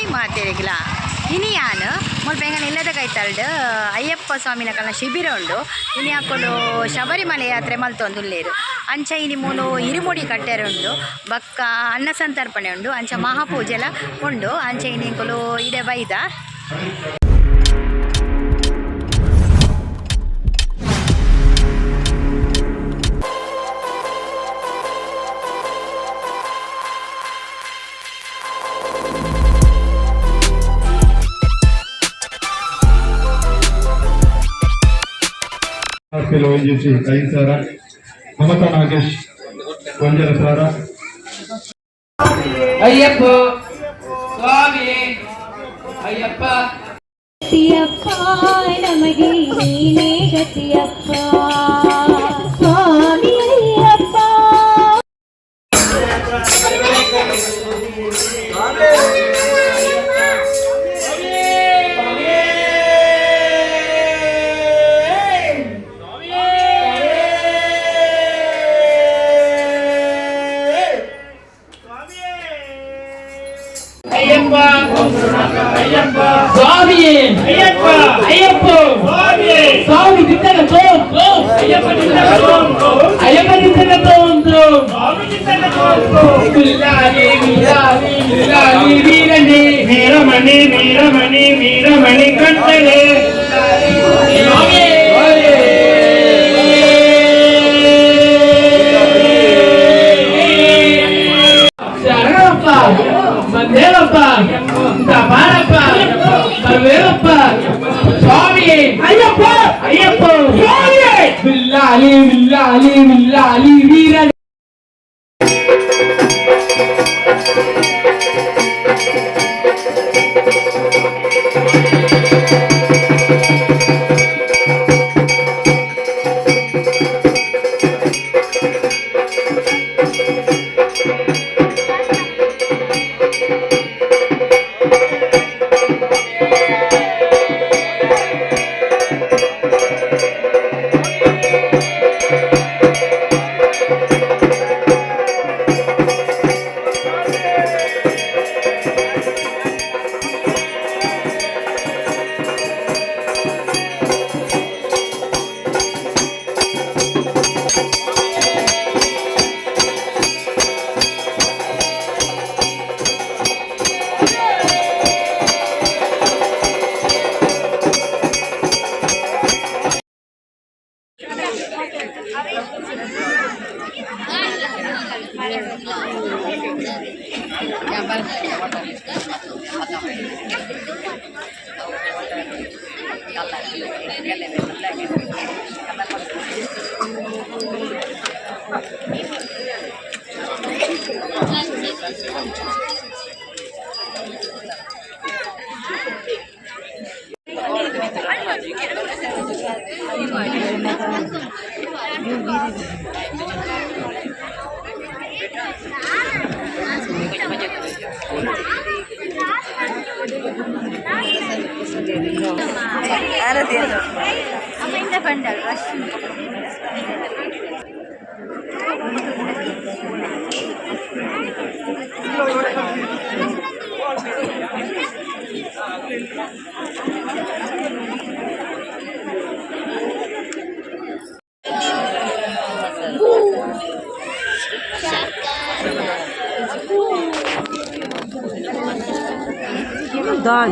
Hi ಮಾತೆರೆಗ್ಲ ಇನಿ ಯಾನ್ ಮುಲ್ಪ ಎಂಕಲ್ನ ಇಲ್ಲದ ಕೈತಲ್ಡ್ ಅಯ್ಯಪ್ಪ ಸ್ವಾಮಿನ ಕಲ್ನ ಶಿಬಿರ ಉಂಡು. ಇನಿ ಅಕುಲು ಶಬರಿಮಲೆ ಯಾತ್ರೆ ಮಲ್ತೊಂದುಲ್ಲೆರ್. ಅಂಚ ಇನಿ ಮೂಲು ಇರುಮುಡಿ ಕಟ್ಟೆರೆ ಉಂಡು, ಬೊಕ್ಕ ಅನ್ನ ಸಂತರ್ಪಣೆ ಉಂಡು, ಅಂಚ ಮಹಾಪೂಜೆಲ ಉಂಡು. ಅಂಚ ಇನಿ ಎಂಕುಲು ಇಡೆ ಬೈದ. ONGC 5000, Mamata Nagesh 1500. Ayyappa Swami Ayyappa. ಗತಿಯಪ್ಪ, ನಮಗೆ ನೀನೇ ಗತಿಯಪ್ಪ, ಸ್ವಾಮಿ ಅಯ್ಯಪ್ಪ. ಅಯ್ಯಪ್ಪ ಅಯ್ಯಪ್ಪ ಸ್ವಾಮಿಯೇ ಅಯ್ಯಪ್ಪ ಅಯ್ಯಪ್ಪ ಸ್ವಾಮಿಯೇ ಸ್ವಾಮಿ ತಿತ್ತನ ತೋಂ ತೋಂ ಅಯ್ಯಪ್ಪ ತಿತ್ತನ ತೋಂ ತೋಂ ಅಯ್ಯಪ್ಪ ತಿತ್ತನ ತೋಂ ತೋಂ ಸ್ವಾಮಿ ತಿತ್ತನ ತೋಂ ತೋಂ. ಗುಲ್ಲಾಲಿ ಗುಲ್ಲಾಲಿ ಗುಲ್ಲಾಲಿ ವೀರನೇ. ವೀರಮಣಿ ವೀರಮಣಿ ವೀರಮಣಿ ಕಂಠನೆ. ಸ್ವಾಮಿಯೇ. ಶರಣಪ್ಪ ಬಂದೇವಪ್ಪ ಬಾರಪ್ಪ ಬರ್ವೇವಪ್ಪ ಸ್ವಾಮಿ ಅಯ್ಯಪ್ಪ ಅಯ್ಯಪ್ಪ ಸ್ವಾಮಿ. ಬಿಲ್ಲಾಲಿ ಬಿಲ್ಲಾಲಿ ಬಿಲ್ಲಾಲಿ ವೀರ.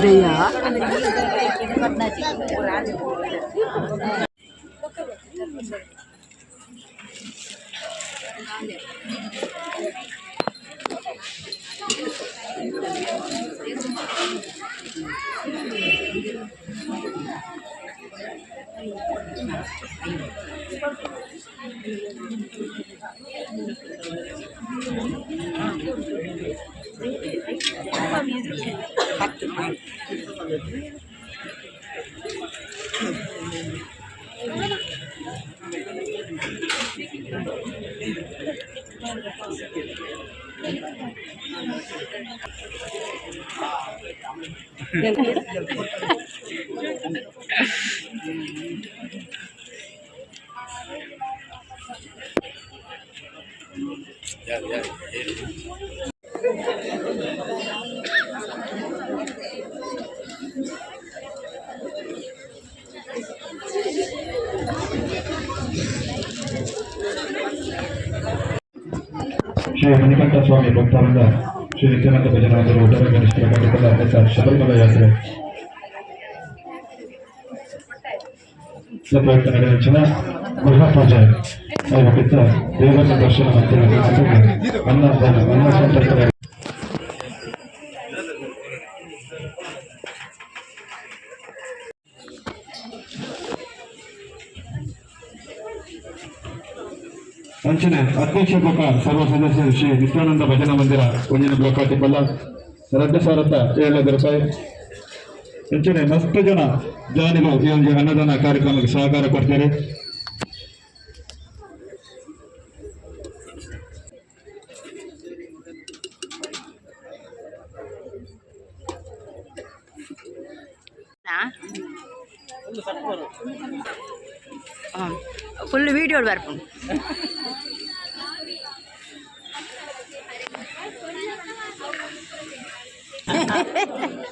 Yeah. ಶ್ರೀ ಮಣಿಕಂಠ ಸ್ವಾಮಿ ಭಕ್ತವೃಂದ ಶ್ರೀ ನಿತ್ಯಾನಂದ ಭಜನಾ ಮಂದಿರ ಉತ್ತರ ಗಣೇಶ ಕಟ್ಟಿಕೊಳ್ಳ ಶಬರಿಮಲ ಯಾತ್ರೆ ಪ್ರಯತ್ನ ನಡೆದ ಗೃಹ ಪೂಜೆ ಆಯ್ಬಿಟ್ಟಿದ್ದ ದೇವರ ದರ್ಶನ ಮಂದಿರ ಅನ್ನ ಅನ್ನ ಸಂತರ್ಪಣೆ. ಅಂಚನೆ ಅಧ್ಯಕ್ಷ ಬೊಕ ಸರ್ವ ಸದಸ್ಯರು ಶ್ರೀ ನಿತ್ಯಾನಂದ ಭಜನಾ ಮಂದಿರ ಒಂಜಿನ ಬ್ಲಾಕ್ ತಿಪ್ಪಲ್ಲ 2707 ರೂಪಾಯಿ. ಅಂಚನೆ ಮಸ್ತ್ ಜನ ಜಾನಿಲು ಈ ಒಂದು ಅನ್ನದಾನ ಕಾರ್ಯಕ್ರಮಕ್ಕೆ ಸಹಕಾರ ಕೊಡ್ತಾರೆ. ಫುಲ್ ವೀಡಿಯೋ ಬರ್ಪುಂಡು.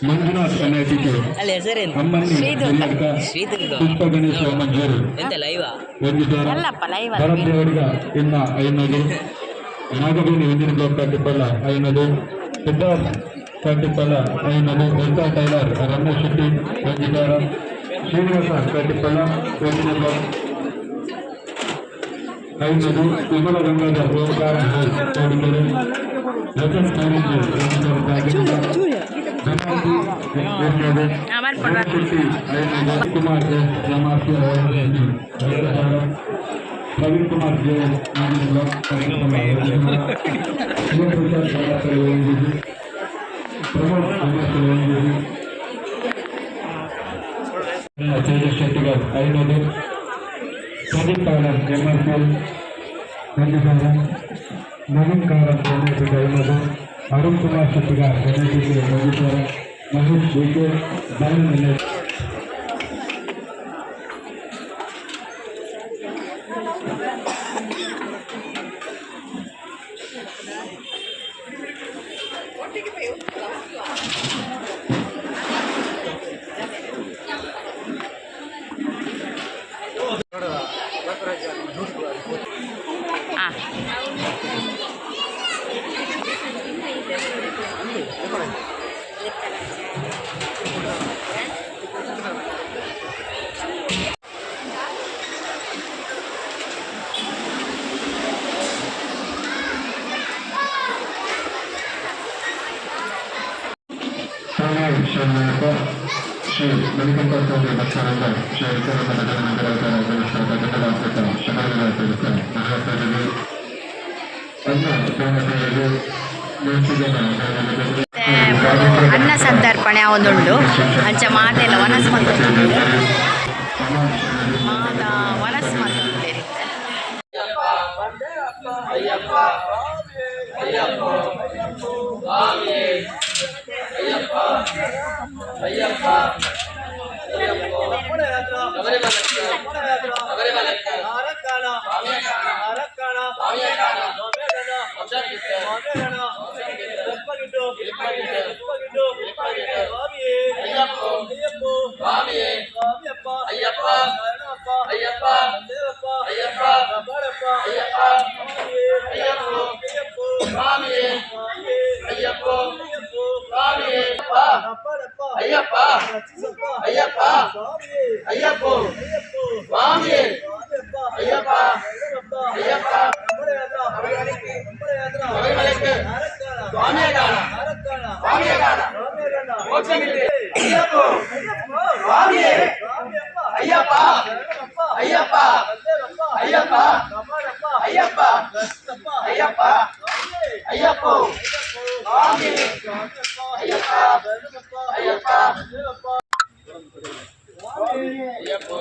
ಮಂಜುನಾಥ್ ಎನ್ಐಟಿಕೆ. ಅಲ್ಲ, ಹೆಸರೇನು? ಅಮ್ಮಣ್ಣಿ. ಶ್ರೀದುರ್ಗ. ಹಿರಿಯಡ್ಕ. ಶ್ರೀದುರ್ಗ. ಪುಷ್ಪ ಗಣೇಶ ಮಂಜೂರು. ಎಂತ ಲೈವಾ? 1000. ಅಲ್ಲಪ್ಪ, live ಅಲ್ಲ. ಭರತ್ ದೇವಡಿಗ ಇನ್ನ 500. ನಾಗವೇಣಿ ಒಂಜಿನ ಬ್ಲಾಕ್ ಕಾಟಿಪ್ಪಲ್ಲ 500. ಸಿದ್ಧಾರ್ಥ್ ಕಾಟಿಪ್ಪಲ್ಲ 500. ಎಲ್ತಾ ಟೈಲರ್ ರಮೇಶ್ ಶೆಟ್ಟಿ 1000. ಶ್ರೀನಿವಾಸ ಕಾಟಿಪ್ಪಲ್ಲ ಒಂಜಿನ ಬ್ಲಾಕ್ 500. ವಿಮಲ ಗಂಗಾಧರ್ ಓಂಕಾರ ಕೋಡಿಕೆರೆ. ರತನ್ ನಾರಿಂಜಿ 1000. ಧನಾಂತಿ 200. ಹಾ, ಬರ್ಪುಂಡು, ಬರ್ಪುಂಡು. ಶೆಟ್ಟಿ 500. ಕುಮಾರ್ ಎಸ್ ಜಮಾಸಿ 2000. ಪ್ರವೀಣ್ ಕುಮಾರ್ ಜೆ ನಾಗಿನ ಬ್ಲಾಕ್ ಶಿವಪ್ರಸಾದ್ ಬಾಳಕರ್ 1. ಪ್ರಮೋದ್ ಅಮರ್ 1. ತೇಜಸ್ ಶೆಟ್ಟಿಗರ್ 500. ಪ್ರದೀಪ್ ಕಾರನ್ ಎಂಆರ್ಪಿಎಲ್ 1000. ನವೀನ್ ಕಾರನ್ ಎನ್ಐಟಿ 500. ಅರುಣ್ ಕುಮಾರ್ ಶೆಟ್ಟಿಗಾರ್ ಎನ್ಐಟಿಗೆ 1000. Mahesh DK Balan NIT. ಹಾಂ. ಸ್ವಾಮಿ ಶರಣಪ್ಪ ಶ್ರೀ ಮಣಿಕಂಠ ಸ್ವಾಮಿ ಭಕ್ತರಿಂದ ಶ್ರೀ ನಿತ್ಯಾನಂದ ಭಜನಾ ಮಂದಿರ ಗಣೇಶ ಶಬರಿಮಲ ಮಹಾಪೂಜೆಗೆ ಅನ್ನ ದಾನ ಮೂರ್ತಿ ಜನ. ಮತ್ತೆ ಅನ್ನ ಸಂತರ್ಪಣೆ ಒಂದುಂಡು. ಅಂಚ ಮಾತೆಲ್ಲ ವನಸ್ ಮಲ್ತೊಂದುಂಡು, ಮಾತ ವನಸ್ ಮಲ್ತೊಂದುಲ್ಲೆರ್. ಅಯ್ಯಪ್ಪ ಅಯ್ಯಪ್ಪ ಸ್ವಾಮಿಯೇ, ಅಯ್ಯಪ್ಪ ಅಯ್ಯಪ್ಪ ಶಬರಿಮಲಕ್ಕೆ ಸ್ವಾಮಿಯೇ, ಅಯ್ಯಪ್ಪ ಅಯ್ಯಪ್ಪ ಅಯ್ಯಪ್ಪ ಅಯ್ಯಪ್ಪ ಅಯ್ಯಪ್ಪ ಸ್ವಾಮಿಯೇ, ಅಯ್ಯಪ್ಪ ಸ್ವಾಮಿಯೇ, ಅಯ್ಯಪ್ಪ ಅಯ್ಯಪ್ಪ ಅಯ್ಯಪ್ಪ ಸ್ವಾಮಿಯೇ, ಅಯ್ಯಪ್ಪ ಅಯ್ಯಪ್ಪ ಶಬರಿಮಲಕ್ಕೆ ಸ್ವಾಮಿಯ ಕಾಣ ಸ್ವಾಮಿಯ ಕಾಣ ಮೋಕ್ಷ. ಅಯ್ಯಪ್ಪ ಸ್ವಾಮಿಯೇ, ಅಯ್ಯಪ್ಪ ಅಯ್ಯಪ್ಪ ಅಯ್ಯಪ್ಪ ಅಯ್ಯಪ್ಪ ಅಯ್ಯಪ್ಪ ಅಯ್ಯಪ್ಪ ಸ್ವಾಮಿಯೇ, ಅಯ್ಯಪ್ಪ ಅಯ್ಯಪ್ಪ ಅಯ್ಯಪ್ಪ.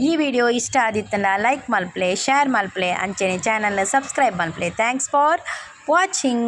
ಈ ವಿಡಿಯೋ ಇಷ್ಟ ಆದಿತ್ತಂಡ ಲೈಕ್ ಮಲ್ಪಲೆ, ಶೇರ್ ಮಲ್ಪಲೆ, ಅಂಚನೆ ಚಾನಲ್ನ ಸಬ್ಸ್ಕ್ರೈಬ್ ಮಲ್ಪಲೆ. Thanks for watching.